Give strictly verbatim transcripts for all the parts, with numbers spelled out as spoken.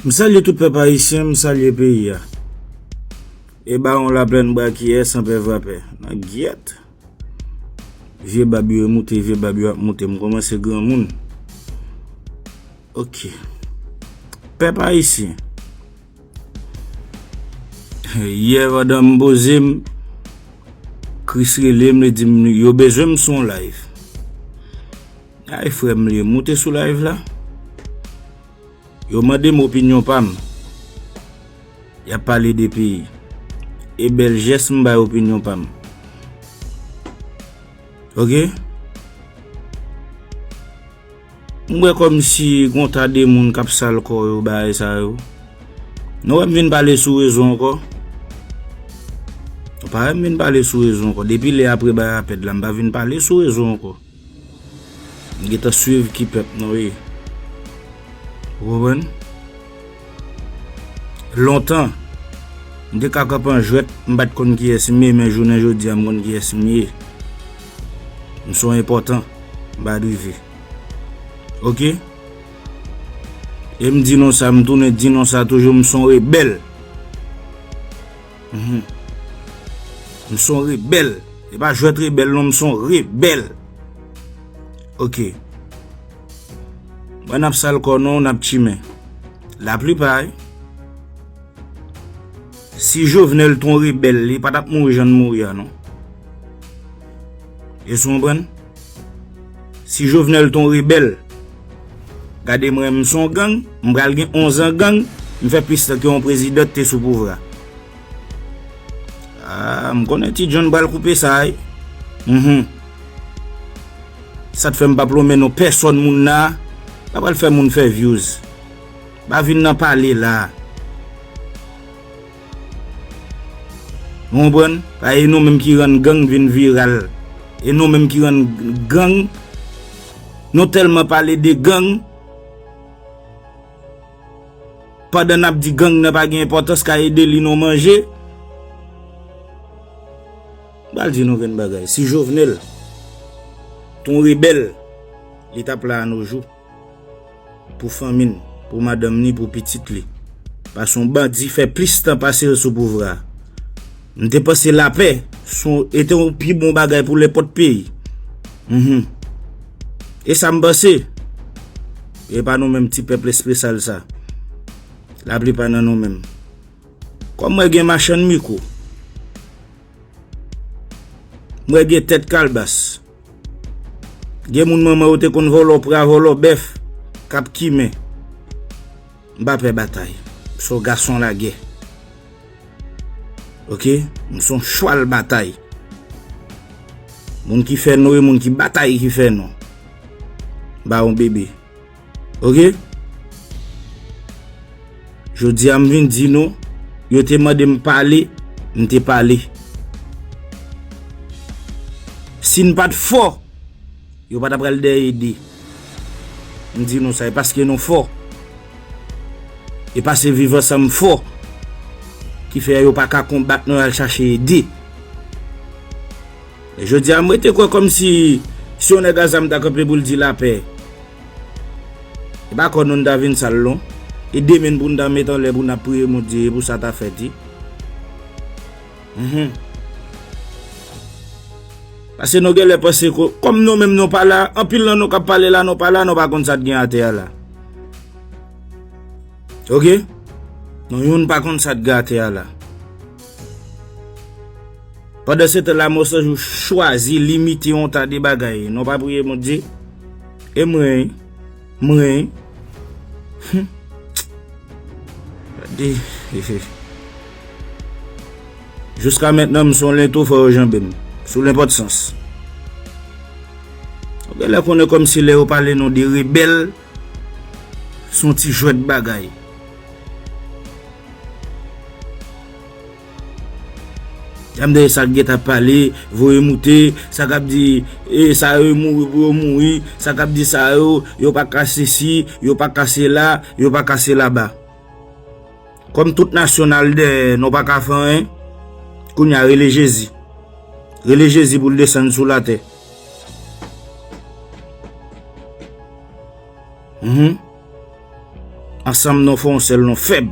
M salye tout pèp ayisyen, m salye peyi a. E Bawon Laplèn Brakiyè, Sanpè Vrapè. Nan gyèt. Vye bab yo moute, vye bab yo ap moute. M kòmanse granmoun. Ok. Pèp ayisyen. Yè, pandan m poze m, Chris rele m, li di m, yo bezwen m sou yon live. Ay, frè m, li moute sou live la. Yo mande m opinyon pa m. Y ap pale de peyi. E bèl jès m bay opinyon pa m. Ok? M wè kòmsi gon ta de moun k ap sal kò yo, bagay sa yo. Nou wè m vin pale sou rezo ankò? Nou pa wè m vin pale sou rezo ankò. Depi lè apre bagay a pèd la, m pa vin pale sou rezo ankò. M gentan swiv ki pèp nou ye. Ou konprann? Lontan, m te ka kanpe an jwèt, m pa t konn kiyès m ye, men jounen jodi a, m konn kiyès m ye. M se yon enpòtan, m pa drive. Ok? E m di nou sa, m tounen di nou sa toujou, m se yon rebèl. Mhm. M se yon rebèl. E pa jwèt rebèl non, m se yon rebèl. Ok. Mwen n ap sal kò nou, n ap chimen. Laplipa, wi. Si Jovenel t on rebèl, li pa t ap mouri jan l mouri a non. Èske w konprann? Si Jovenel t on rebèl, gade mwen, m se yon gang, m pral gen onz an gang, m fè plis tan ke yon prezidan k te sou pouvwa. Ah, m konnen Ti John pral koupe sa, wi. Mhm. Sa t fè m p ap lonmen non pèsòn moun nan, pa pral fè moun fè views. Pa vin nan pale la. Ou konprann? Pa e nou menm ki rann gang vin viral. E nou menm ki rann gang, nou tèlman pale de gang, pandan n ap di gang nan pa gen enpòtans, ka ede li nou manje. M pral di nou grenn bagay. Si Jovenel t on rebèl, li t ap la a nojou. Pou fanmi n, pou madanm ni, pou pitit li. Paske yon bandi fè plis tan pase l sou pouvwa a. M te panse lapè se yon, te yon pi bon bagay pou nenpòt peyi. Mhm. E sa m panse. E pa nou menm ti pèp lespresal sa. Laplipa nan nou menm. Kòm mwen gen machann mikwo. Mwen gen tèt kalbas. Gen moun manman yo te konn vòlò pra, vòlò bèf, k ap kimen. M pa pè batay. M se yon gason lagè. Ok? M se yon chwal batay. Moun ki fè non e moun ki batay ki fè non. M pa yon bebe. Ok? Jodi a m vin di nou, yo te mande m pale, m te pale. Si n pa t fò, yo pa t ap pral dèyè ede. M di nou sa, e paske nou fò. E paske Viv Ansanm fò. Ki fè yo pa ka konbat nou al chache ede. E jodi a, m rete kwè kòmsi si yon nèg a zam ta kanpe pou l di lapè, e pa kò nou n ta vin sal non. E de men n pou n ta met anlè pou n ap priye Bondye pou sa ta fèt wi. Mhm. Paske nou genlè panse ko-, kòm nou menm nou pa la, anpil nan nou k ap pale la, nou pa la, nou pa konn sa k gen atè a la. Ok? Nou youn pa konn sa k gen atè a la. Pandan se tan, Lamò San Jou chwazi limite yon ta de bagay. Nou pa priye Bondye. E mwen, mwen, hmm. Gade. Jiska mentnan, m se yon lento, fò yo janbe m. Sou lenpòt sans. Ou genlè konnen kòmsi lè yo pale nou de rebèl, se yon ti jwèt bagay. Janm dèyè sa k gentan pale, voye moute, sa k ap di, e, sa yo mouri pou yo mouri, sa k ap di sa yo, yo pa ka sesi, yo pa ka sela, yo pa ka selaba. Kòm tout nasyon n al dèyè, nou pa ka fè anyen, kounye a rele Jezi. Rele Jezi pou l desann sou latè. Mhm. Ansanm nou fè yon sèl, nou fèb.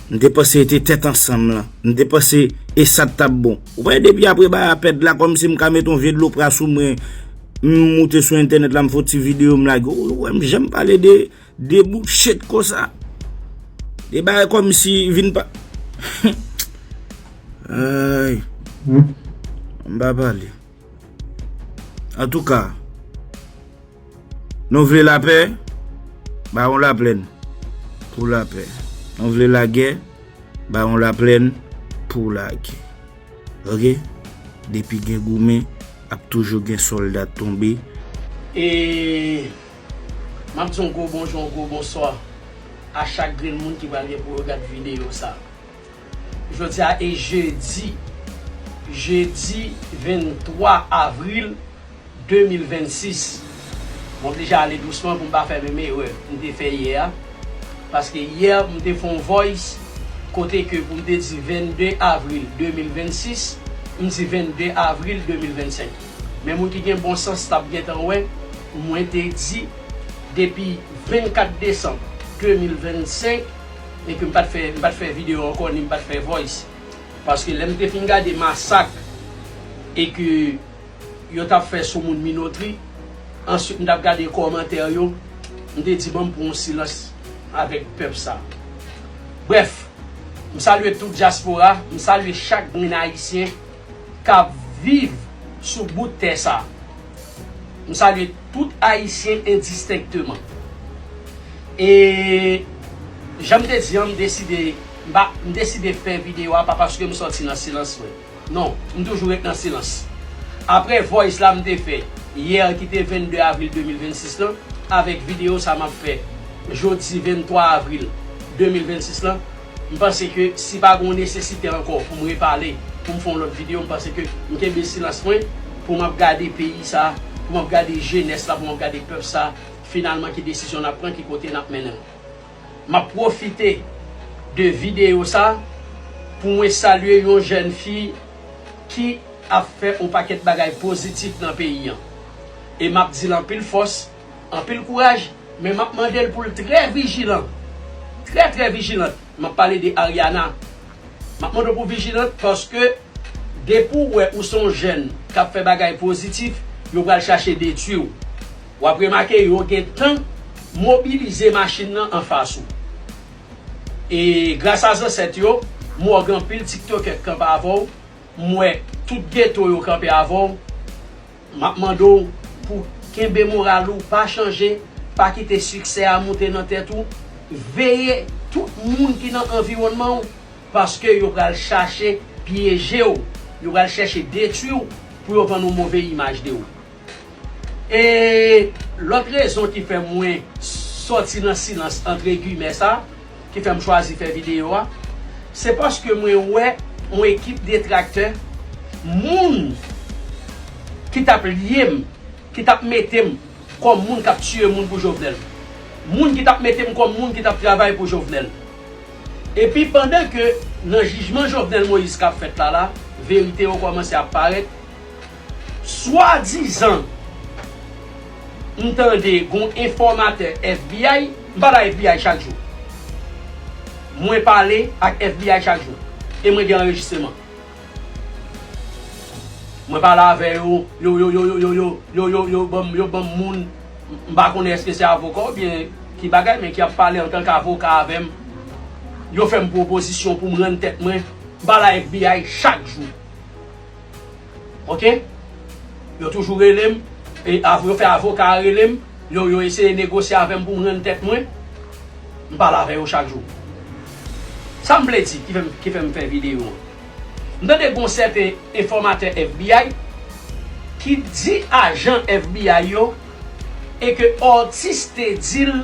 M te panse e te tèt ansanm lan. M te panse e sa t ap bon. Ou wè depi apre bagay a pèd la, kòmsi m ka met yon vye dlo pra sou mwen, m moute sou entènèt la, m fè yon ti videyo, m lage. Ou wè m janm pale de, de bout shit konsa. De bagay kòmsi vin pa. Ay. M pa pale. Antouka, nou vle lapè, ba yon laplèn pou lapè. Nou vle lagè, ba yon laplèn pou lagè. Oke? Depi gen goumen, ap toujou gen sòlda tonbe. E m ap di yon gwo bonjou, yon gwo bonswa a chak grenn moun ki pral gen pou yo gad videyo sa. Jodi a e jedi, jedi venntwa avril de mil vennsis. M oblije ale dousman pou m pa fè menm erè m te fè yè a. Paske yè, m te fè yon voice kote ke pou m te di vennde avril de mil vennsis, m di vennde avril de mil vennsenk. Men moun ki gen bon sans t ap gentan wè, mwen te di depi vennkat desanm de mil vennsenk, e ke m pa t fè, m pa t fè videyo ankò, ni m pa t fè voice. Paske lè m te fin gade masak e ke yo t ap fè sou moun Minotri, answit m t ap gade kòmantè yo, m te di, "Ban m pran yon silans avèk pèp sa." Brèf, m salye tout dyaspora, m salye chak grenn ayisyen k ap viv sou bout tè sa. M salye tout ayisyen endistenkteman. E jan m te di an, m deside, m pa, m deside fè videyo a pa paske m sòti nan silans mwen. Non, m toujou ret nan silans. Apre voice la m te fè yè ki te vennde avril de mil vennsis lan, avèk videyo sa m ap fè jodi venntwa avril de mil vennsis lan, m panse ke si pa gen yon nesesite ankò pou m repale, pou m fè yon lòt videyo, m panse ke m kenbe silans mwen pou m ap gade peyi sa, pou m ap gade jenès la, pou m ap gade pèp sa, finalman ki desizyon n ap pran, ki kote n ap mennen l. M ap pwofite de videyo sa pou mwen salye yon jèn fi ki ap fè yon pakèt bagay pozitif nan peyi an. E m ap di l anpil fòs, anpil kouraj, men m ap mande l pou l trè vijilan. Trè, trè vijilan. M ap pale de Ariana. M ap mande w pou vijilan paske depi w wè ou se yon jèn k ap fè bagay pozitif, yo pral chache detwi w. W ap remake yo gentan mobilize machin nan anfas ou. E gras a zansèt yo, m wè w gen anpil tiktokè k kanpe avè w, m wè tout geto yo kanpe avè w. M ap mande w pou kenbe moral ou, pa chanje, pa kite siksè a moute nan tèt ou. Veye tout moun ki nan anviwònman w, paske yo pral chache pyeje w, yo pral chèche detwi w pou yo vann yon move imaj de ou. E lòt rezon ki fè mwen sòti nan silans, antre gimè sa, ki fè m chwazi fè videyo a, se paske mwen wè yon ekip detraktè, moun ki t ap lye m, ki t ap mete m kòm moun k ap tiye moun pou Jovenel, moun ki t ap mete m kòm moun ki t ap travay pou Jovenel. Epi pandan ke nan jijman Jovenel Moïse k ap fèt la la, verite yo kòmanse ap parèt, swadizan m tande gon enfòmatè F B I, m pale a F B I chak jou. Mwen pale ak F B I chak jou. E mwen gen anrejistreman. Mwen pale avè yo, yo, yo, yo, yo, yo, yo, yo, yo, yo ban m, yo ban m moun, m pa konnen èske se avoka oubyen ki bagay, men ki ap pale antanke avoka avè m. Yo fè m pwopozisyon pou m rann tèt mwen, m pale a F B I chak jou. Oke? Yo toujou rele m, e av-, yo fè avoka a rele m, yo, yo eseye negosye avè m pou m rann tèt mwen. M pale avè yo chak jou. Sa m vle di ki fè m, ki fè m fè videyo an? M tande gon sèten enfòmatè F B I ki di ajan F B I yo e ke Ortiz te di l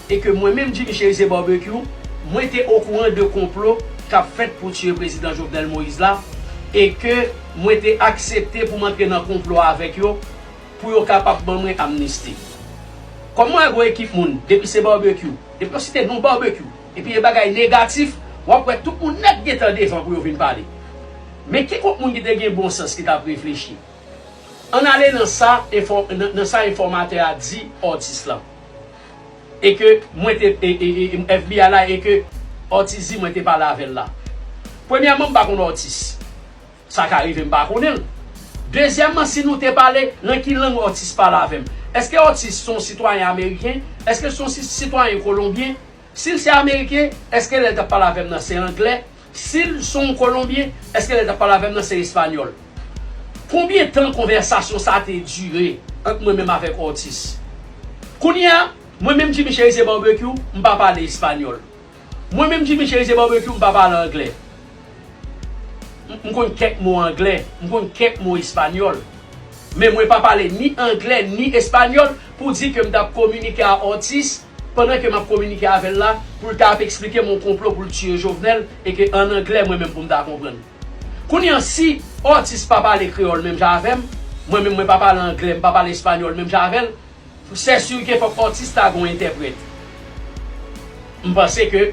e ke mwen menm Jimmy Chérizier Barbecue, mwen te okouran de konplo k ap fèt pou tiye prezidan Jovenel Moïse la e ke mwen te aksepte pou m antre nan konplo a avèk yo pou yo kapab ban mwen amnisti. Kòm mwen wè gon ekip moun, depi se Barbecue, depi yo site non Barbecue, epi e bagay negatif, w ap wè tout moun nèt gentan devan pou yo vin pale. Men ki kont moun ki te gen bon sans ki t ap reflechi? Ann ale nan sa enfò-, nan, nan sa enfòmatè a di Ortiz lan. e ke mwen te e, e, e, F B I la e ke Ortiz di mwen te pale avè l la. Premyèman, m pa konn Ortiz. Sa ka rive m pa konnen l. Dezyèmman, si nou te pale, nan ki lang Ortiz pale avè m? Èske Ortiz se yon sitwayen ameriken? Èske l se yon si- sitwayen kolonbyen? Si l se ameriken, èske lè l t ap pale avè m nan se anglè? Si l se yon kolonbyen, èske lè l t ap pale avè m nan se espanyòl? Konbyen tan konvèsasyon sa te dire ant mwen menm avèk Ortiz? Kounye a, mwen menm Jimmy Chérizier Barbecue, m pa pale espanyòl. Mwen menm Jimmy Chérizier Barbecue, m pa pale anglè. M m konn kèk mo anglè, m konn kèk mo espanyòl. Men mwen pa pale ni anglè ni espanyòl pou di ke m t ap kominike a Ortiz pandan ke m ap kominike avè l la, pou l ta ap eksplike m yon konplo pou l tiye Jovenel e ke an anglè mwen menm pou m ta konprann. Kounye a, si Ortiz pa pale kreyòl menm jan avè m, mwen menm mwen pa pale anglè, m pa pale espanyòl menm jan avè l, sè si ke fòk Ortiz ta gen yon entèprèt. M panse ke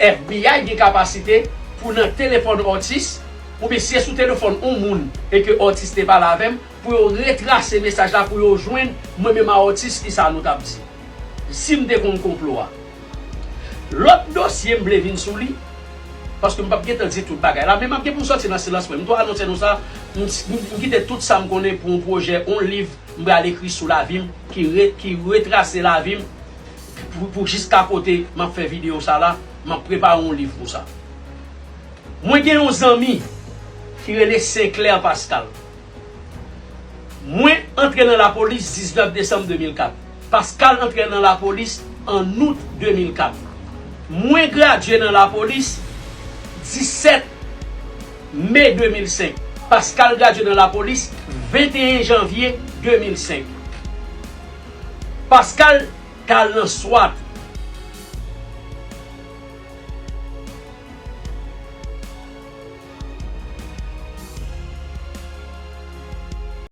F B I gen kapasite pou nan telefòn Ortiz, oubyen si e sou telefòn yon moun e ke Ortiz te pale avè m, pou yo retrase mesaj la, pou yo jwenn mwen menm a Ortiz, ki sa nou t ap di. Si m te konn konplo a. Lòt dosye m vle vin sou li, paske m p ap gentan di tout bagay la, men m ap gen pou m sòti nan silans mwen. M tou anonse nou sa, m, m, m kite tout sa m konnen pou yon pwojè, yon liv m pral ekri sou lavi m, ki, re, ki retrase lavi m, pou, pou jiska kote m ap fè videyo sa la, m ap prepare yon liv pou sa. Mwen gen yon zanmi ki rele Sinclair Pascal. Mwen antre nan lapolis diznèf desanm de mil kat. Pascal antre nan lapolis an out de mil kat. Mwen gradye nan lapolis disèt me de mil senk. Pascal gradye nan lapolis venteyen janvye de mil senk. Pascal t al nan swat.